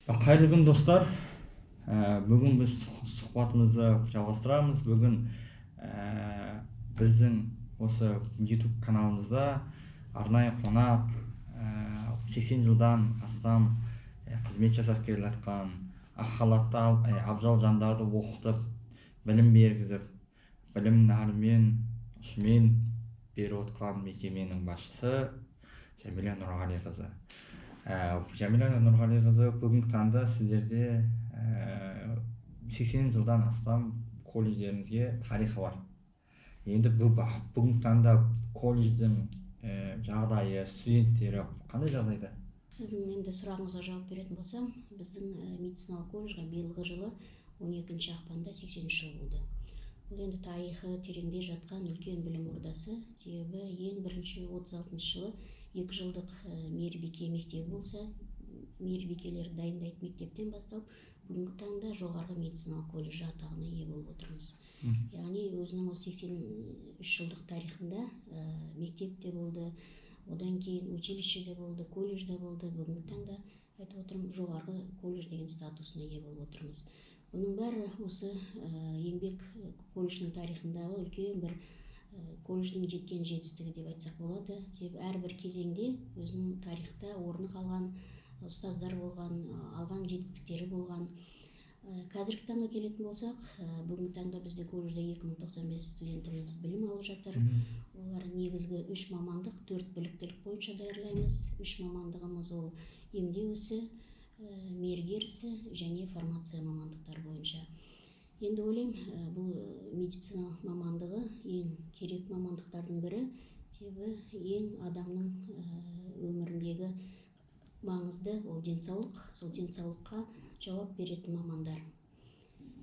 Қайырлы күн, достар! Бүгін біз сұхбатымызды жалғастырамыз. Бүгін біздің осы YouTube каналымызда арнайы қонақ, 80 жылдан астам қызмет жасап келе жатқан, ақ халатты абзал жандарды оқытып, білім бергізіп, білім нәрімен, ұшымен беріп отқан мекеменің басшысы Жәмила Нұрғалиқызы. Жәмила Нұрғалиқызы, бүгінгі таңда сіздерде 80 жылдан астам колледждеріңізге тарихы бар. Енді бүгінгі таңда колледждің жағдайы, студенттері қандай жағдайда? Сіздің енді сұрағыңызға жауап беретін болсам, біздің медициналық колледжге биылғы жылы 12 ақпанда 83 жыл болды. Бұл енді тарихы тереңде жатқан үлкен білім ордасы. Себебі ең бірінші 36 жылы 2 жылдық мейірбике мектебі болса, мейірбикелерді дайындайтын мектептен басталып, бүгінгі таңда жоғарғы медициналық колледж атағына ие болып отырмыз. Яғни өзінің осы 83 жылдық тарихында мектеп те болды, одан кейін училище де болды, колледж де болды. Бүгінгі таңда айтып отырмын, жоғарғы колледж деген статусына ие болып отырмыз. Бұның бәрі осы еңбек, колледждің тарихындағы үлкен бір колледждің жеткен жетістігі деп айтсақ болады. Себебі әрбір кезеңде өзінің тарихта орны қалған ұстаздар болған, алған жетістіктері болған. Қазіргі таңға келетін болсақ, бүгінгі таңда бізде колледжде 2095 студентіміз білім алып жатыр. Олар негізгі үш мамандық, төрт біліктілік бойынша даярлаймыз. Үш мамандығымыз ол емдеу ісі, мейіргер ісі және фармация мамандықтары бойынша. Енді ойлаймын, бұл медицина мамандығы ең керек мамандықтардың бірі. Себебі ең адамның өміріндегі маңызды ол денсаулық, сол денсаулыққа жауап беретін мамандар.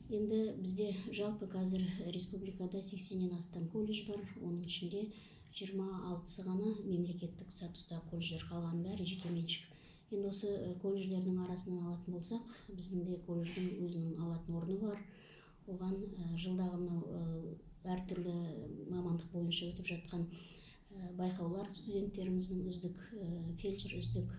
Енді бізде жалпы қазір республикада 80-нен астам колледж бар, оның ішінде 26-сы ғана мемлекеттік статустағы колледждер, қалғанының бәрі жекеменшік. Енді осы колледждердің арасынан алатын болсақ, біздің де колледждің өзінің алатын орны бар. Оған жылдағы мынау әртүрлі мамандық бойынша өтіп жатқан байқаулар, студенттеріміздің үздік фельдшер, үздік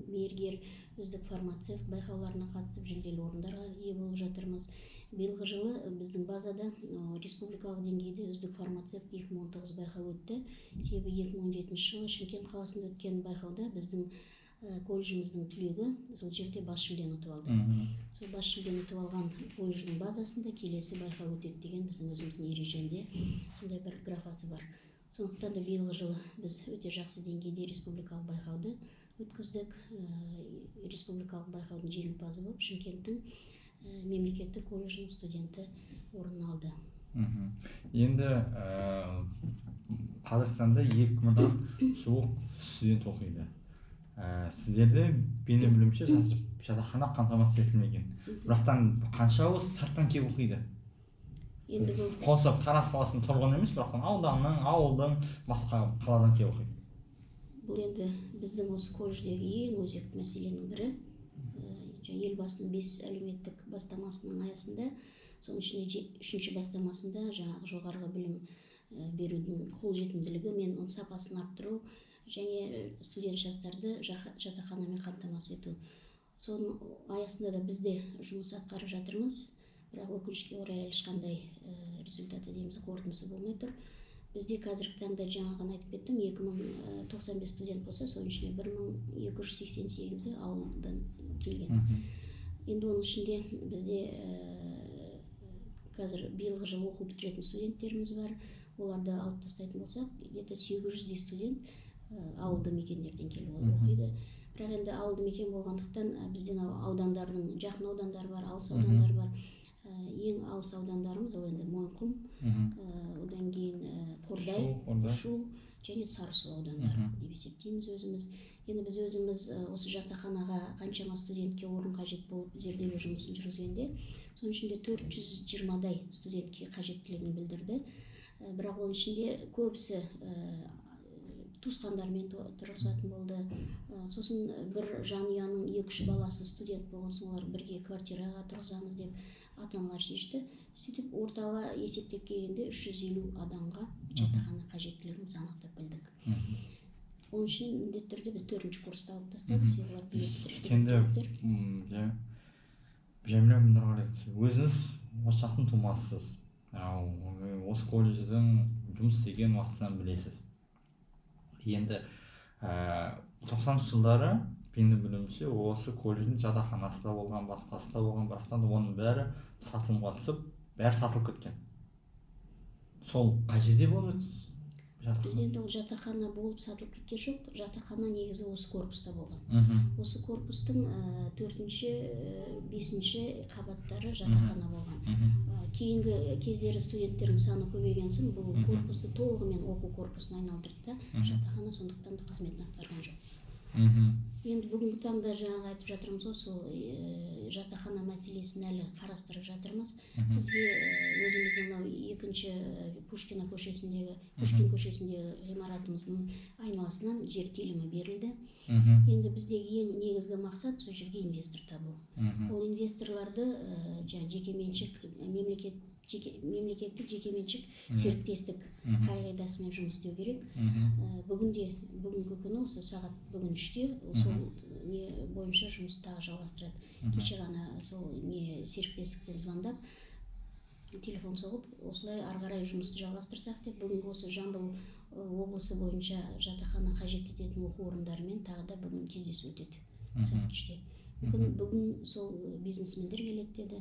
мейіргер, үздік фармацевт байқауларына қатысып, жүлделі орындарға ие болып жатырмыз. Биылғы жылы біздің базада республикалық деңгейде үздік фармацевт 2019 байқауы өтті. Себебі 2017 жылы Шымкент қаласында өткен байқауда біздің колледжіміздің түлегі сол жерде бас жүлдені ұтып алды. Сол бас жүлдені ұтып алған колледждің базасында келесі байқау өтеді деген біздің өзіміздің ережемде сондай бір графасы бар. Сондықтан да биылғы жылы біз өте жақсы деңгейде республикалық байқауды өткіздік. Республикалық байқаудың жеңімпазы болып Шымкенттің мемлекеттік колледжінің студенті орын алды. Енді Қазақстанда 2000-дан жуық студент оқиды. Сіздерде, менің білуімше, жатақхана қамтамасыз етілмеген. Бірақтан қанша сырттан келіп оқиды? Енді бұл Қосып Тараз қаласының тұрғыны емес, бірақтан ауданның, ауылдың, басқа қаладан келіп оқиды. Бұл енді біздің осы колледждегі ең өзекті мәселенің бірі. Елбасының 5 әлеуметтік бастамасының аясында, соның ішінде үшінші бастамасында жаңағы жоғарғы білім берудің қолжетімділігі мен оның сапасын арттыру және студент жастарды жатақханамен қамтамасыз ету. Соның аясында да біз де жұмыс атқарып жатырмыз, бірақ өкінішке орай әлі ешқандай результаты дейміз, қорытындысы болмай тұр. Бізде қазіргі таңда жаңа ғана айтып кеттім, 2095 студент болса, соның ішінде 1288-і ауылдан келген. Енді оның ішінде бізде қазір биылғы жылы оқу бітіретін студенттеріміз бар. Оларды алып тастайтын болсақ, где-то 800-дей студент ауылды мекендерден келіп оқиды. Бірақ енді ауылды мекен болғандықтан бізден аудандардың жақын аудандар бар, алыс аудандар бар. Ең алыс аудандарымыз ол енді Мойынқұм, одан кейін Қордай, Шу және Сарысу аудандары деп есептейміз өзіміз. Енді біз өзіміз осы жатақханаға қаншама студентке орын қажет болып зерделеу жұмысын жүргізгенде, соның ішінде 420-дай студентке қажеттілігін білдірді. Бірақ оның ішінде көбісі туысқандармен тұрғызатын болды. Сосын бір жанұяның 2-3 баласы студент болған соң, олар бірге квартираға тұрғызамыз деп ата-аналар шешті. Сөйтіп ортаға есептеп келгенде 350 адамға жатақхана қажеттілігін біз анықтап білдік. Оның үшін міндетті түрде біз 4-ші курсты алып тастадық, себебі олар Енді Жәмила Нұрғалиқызы, өзіңіз осы жақтың тумасысыз. Осы колледждің жұмыс істеген уақытынан білесіз. Енді 90-шы жылдары менің білуімше осы колледждің жатақханасы да болған, басқасы да болған, бірақтан оның бәрі сатылымға түсіп, бәрі сатылып кеткен. Сол қай жерде болды? Бізде енді ол жатақхана болып сатылып кеткен жоқ. Жатақхана негізі осы корпуста болған. Осы корпустың 4-ші, 5-ші қабаттары жатақхана болған. Кейінгі кездері студенттердің саны көбейген соң бұл корпусты толығымен оқу корпусына айналдырды да, жатақхана сондықтан да қызметін атқарған жоқ. Енді бүгінгі таңда жаңағы айтып жатырмыз ғой, сол жатақхана мәселесін әлі қарастырып жатырмыз. Бізге өзіміздің мынау 2-ші Пушкин көшесіндегі ғимаратымыздың айналасынан жер телімі берілді. Енді біздегі ең негізгі мақсат сол жерге инвестор табу. Ол инвесторларды жекеменшік, мемлекеттік жекеменшік серіктестік қағидасымен жұмыс істеу керек. Бүгінгі күні осы сағат бүгін 3-те сол не бойынша жұмыс тағы жалғастырады. Кеше ғана сол не серіктестіктен звондап, телефон соғып, осылай ары қарай жұмысты жалғастырсақ деп, бүгінгі осы Жамбыл облысы бойынша жатақхана қажет ететін оқу орындарымен тағы да бүгін кездесу өтеді сағат 3-те. Бүгін сол бизнесмендер келеді деді.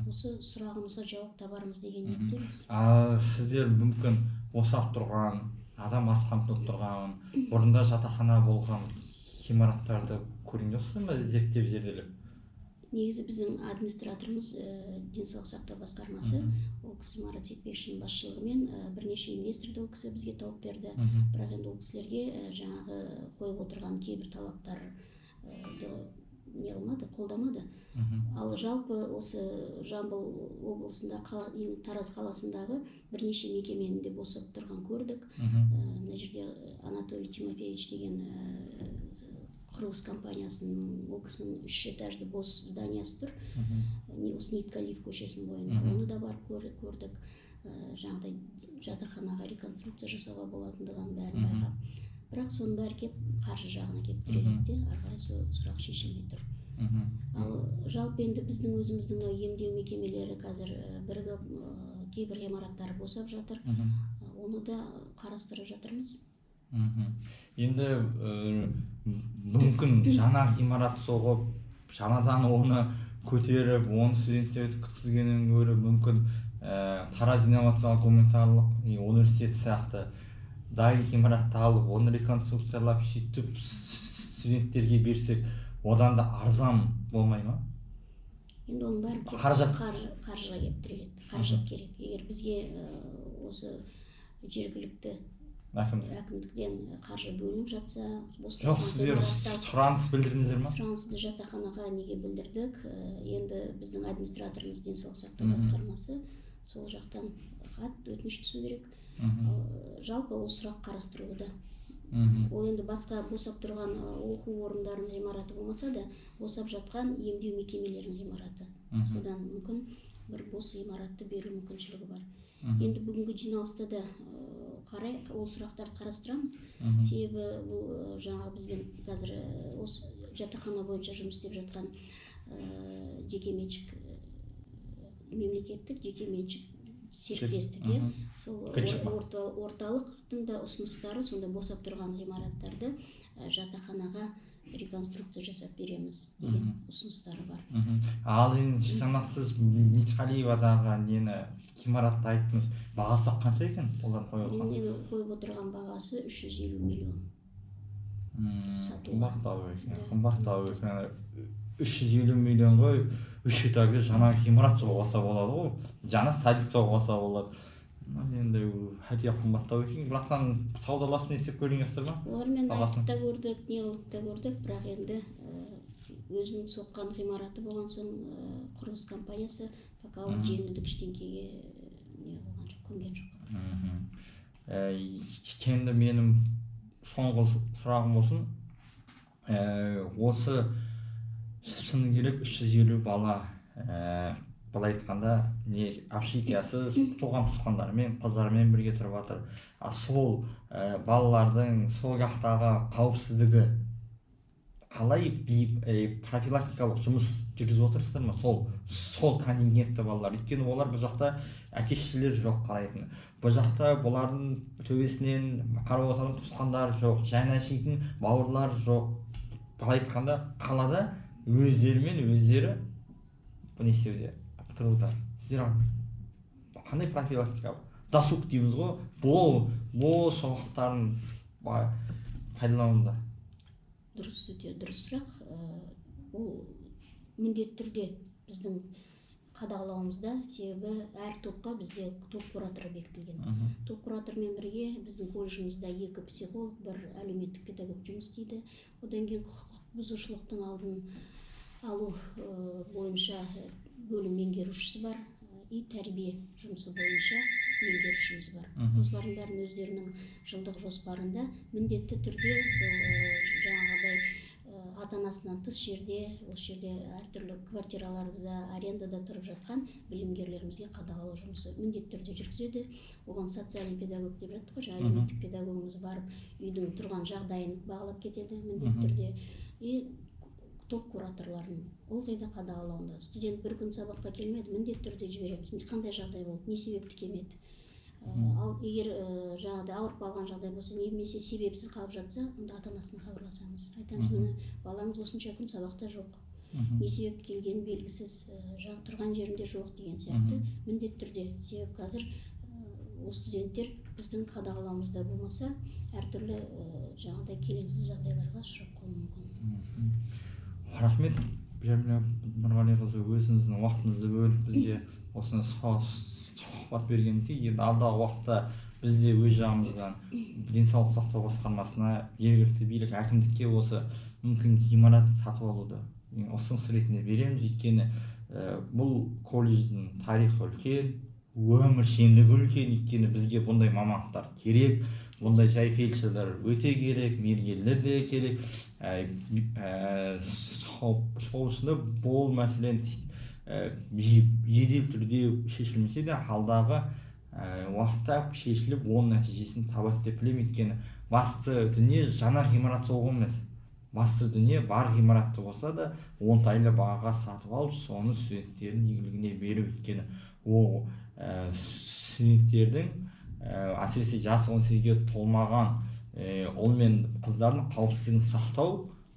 Осы сұрағымызға жауап табармыз деген ниеттеміз. Сіздер мүмкін босап тұрған, адам аз қамтылып тұрған, бұрында жатақхана болған ғимараттарды көрген жоқсыз ба, зерттеп зерделеп? Негізі біздің администраторымыз денсаулық сақтау басқармасы, ол кісі Марат Сейтбековичтің басшылығымен бірнеше инвесторды ол кісі бізге тауып берді. Бірақ енді ол кісілерге жаңағы қойып отырған кейбір талаптарды не қылмады, қолдамады. Ал жалпы осы Жамбыл облысында, Тараз қаласындағы бірнеше мекемені де босап тұрған көрдік. Мына жерде Анатолий Тимофеевич деген құрылыс компаниясының, ол кісінің 3 этажды бос зданиясы тұр. Осы Ниткалиев көшесінің бойында. Оны да барып көрдік. Жаңағыдай жатақханаға реконструкция жасауға болатындығын бәрін байқап. Бірақ соның бәрі кеп қаржы жағына кеп тіреледі де, ары қарай сол сұрақ шешілмей тұр. Ал жалпы енді біздің өзіміздің емдеу мекемелері қазір бірігіп кейбір ғимараттары босап жатыр. Оны да қарастырып жатырмыз. Енді мүмкін жаңа ғимарат соғып, жаңадан оны көтеріп, оны студенттерді күткізгеннен гөрі мүмкін Тараз инновациялық гуманитарлық университет сияқты дайын ғимаратты алып, оны реконструкциялап, сөйтіп студенттерге берсек, одан да арзан болмай ма? Енді оның бәрі қаржыға келіп тіреледі. Қаражат керек. Егер бізге осы жергілікті әкімдіктен қаржы бөлініп жатса, жоқ, сіздер сұраныс білдірдіңіздер ма? Сұранысты жатақханаға неге білдірдік? Енді біздің администраторымыз денсаулық сақтау басқармасы, сол жақтан хат өтініш түсу керек. Жалпы ол сұрақ қарастырылуда. Ол енді басқа босап тұрған оқу орындарының ғимараты болмаса да, босап жатқан емдеу мекемелерінің ғимараты. Содан мүмкін бір бос ғимаратты беру мүмкіншілігі бар. Енді бүгінгі жиналыста да қарай ол сұрақтарды қарастырамыз. Себебі бұл жаңағы бізбен қазір осы жатақхана бойынша жұмыс істеп жатқан жекеменшік, мемлекеттік жекеменшік серіктестік, сол орталықтың да ұсыныстары сонда босап тұрған ғимараттарды жатақханаға реконструкция жасап береміз деген ұсыныстары бар. Ал енді жаңағы сіз Нитқалиевадағы нені ғимаратты айттыңыз, бағасы қанша екен олар қойып отырған? Мен қойып отырған бағасы 350 миллион. Қымбаттау екен, қымбаттау екен. 350 миллионға 3 этажды жаңа ғимарат соғып алса болады ғой, жаңа садик соғып алса болады. Енді өте қымбаттау екен, бірақтан саудаласып не істеп көрген жоқсыздар ма? Олармен айтып та көрдік, не қылып та көрдік, бірақ енді өзінің соққан ғимараты болған соң құрылыс компаниясы пока ол жеңілдік ештеңкеге не қылған жоқ, көнген жоқ. Енді менің соңғы сұрағым болсын. Осы шыны керек 350 бала Былай айтқанда, не общежитиясыз, туған туысқандарымен, қыздарымен бірге тұрып жатыр. А сол балалардың сол жақтағы қауіпсіздігі қалай? Профилактикалық жұмыс жүргізіп отырсыздар ма сол контингентті балалар? Өйткені олар бұл жақта әке шешелері жоқ қарайтын, бұл жақта бұлардың төбесінен қарап отыратын туысқандары жоқ, жайына жейтін бауырлары жоқ. Былай айтқанда, қалада өздерімен өздері не істеуде, тұруда. Сіздер қандай профилактика, досуг дейміз ғой, бос уақыттарын пайдалануда? Дұрыс, өте дұрыс сұрақ. Ол міндетті түрде біздің қадағалауымызда, себебі әр топқа бізде топ кураторы бекітілген. Топ куратормен бірге біздің колледжімізде екі психолог, бір әлеуметтік педагог жұмыс істейді. Одан кейін құқық бұзушылықтың алдын алу бойынша бөлім меңгерушісі бар и тәрбие жұмысы бойынша меңгерушіміз бар. Осылардың бәрін өздерінің жылдық жоспарында міндетті түрде сол жаңағыдай ата анасынан тыс жерде, осы жерде әртүрлі квартираларда, арендада тұрып жатқан білімгерлерімізге қадағалау жұмысы міндетті түрде жүргізеді. Оған социальный педагог деп жаттық қой, жаңа әлеуметтік педагогымыз барып, үйдің тұрған жағдайын бағалап кетеді міндетті түрде. И топ кураторлардың ылғи да қадағалауында. Студент бір күн сабаққа келмеді, міндетті түрде жібереміз: қандай жағдай болды, не себепті келмеді? Ал егер жаңағыдай ауырып қалған жағдай болса немесе себепсіз қалып жатса, онда ата анасына хабарласамыз, айтамыз: міне, балаңыз осынша күн сабақта жоқ, не себепті келгені белгісіз, жаңағы тұрған жерінде жоқ деген сияқты. Міндетті түрде, себебі қазір ол студенттер біздің қадағалауымызда болмаса, әртүрлі жаңағыдай келеңсіз жағдайларға ұшырап қалуы мүмкін. Рахмет, Жәмила Нұрғалиқызы, өзіңіздің уақытыңызды бөліп, бізге осыны сұхбат бергеніңізге. Енді алдағы уақытта біз де өз жағымыздан денсаулық сақтау басқармасына, жергілікті билік, әкімдікке осы мүмкін ғимарат сатып алуды ұсыныс ретінде береміз. Өйткені бұл колледждің тарихы үлкен, өміршеңдігі үлкен. Өйткені бізге бұндай мамандықтар керек, бұндай жай фельдшерлер өте керек, мергерлер де керек. Сол үшін де бұл мәселені жедел түрде шешілмесе де, алдағы уақытта шешіліп, оның нәтижесін табады деп білемін. Өйткені басты дүние жаңа ғимарат соғу емес, басты дүние бар ғимаратты болса да оңтайлы бағаға сатып алып, соны студенттердің игілігіне беру. Өйткені ол студенттердің, әсіресе жасы 18-ге толмаған ұл мен қыздардың қауіпсіздігін сақтау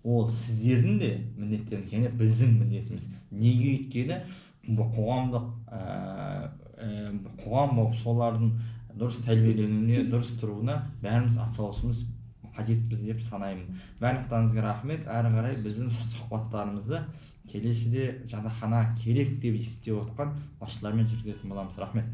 ол сіздердің де міндеттеріңіз және біздің міндетіміз. Неге? Өйткені бұл қоғамдық қоғам болып солардың дұрыс тәрбиеленуіне, дұрыс тұруына бәріміз атсалысуымыз қажетпіз деп санаймын. Барлықтарыңызға рахмет. Әрі қарай біздің сұхбаттарымызды келесіде жатақхана керек деп есептеп отқан басшылармен жүргізетін боламыз. Рахмет.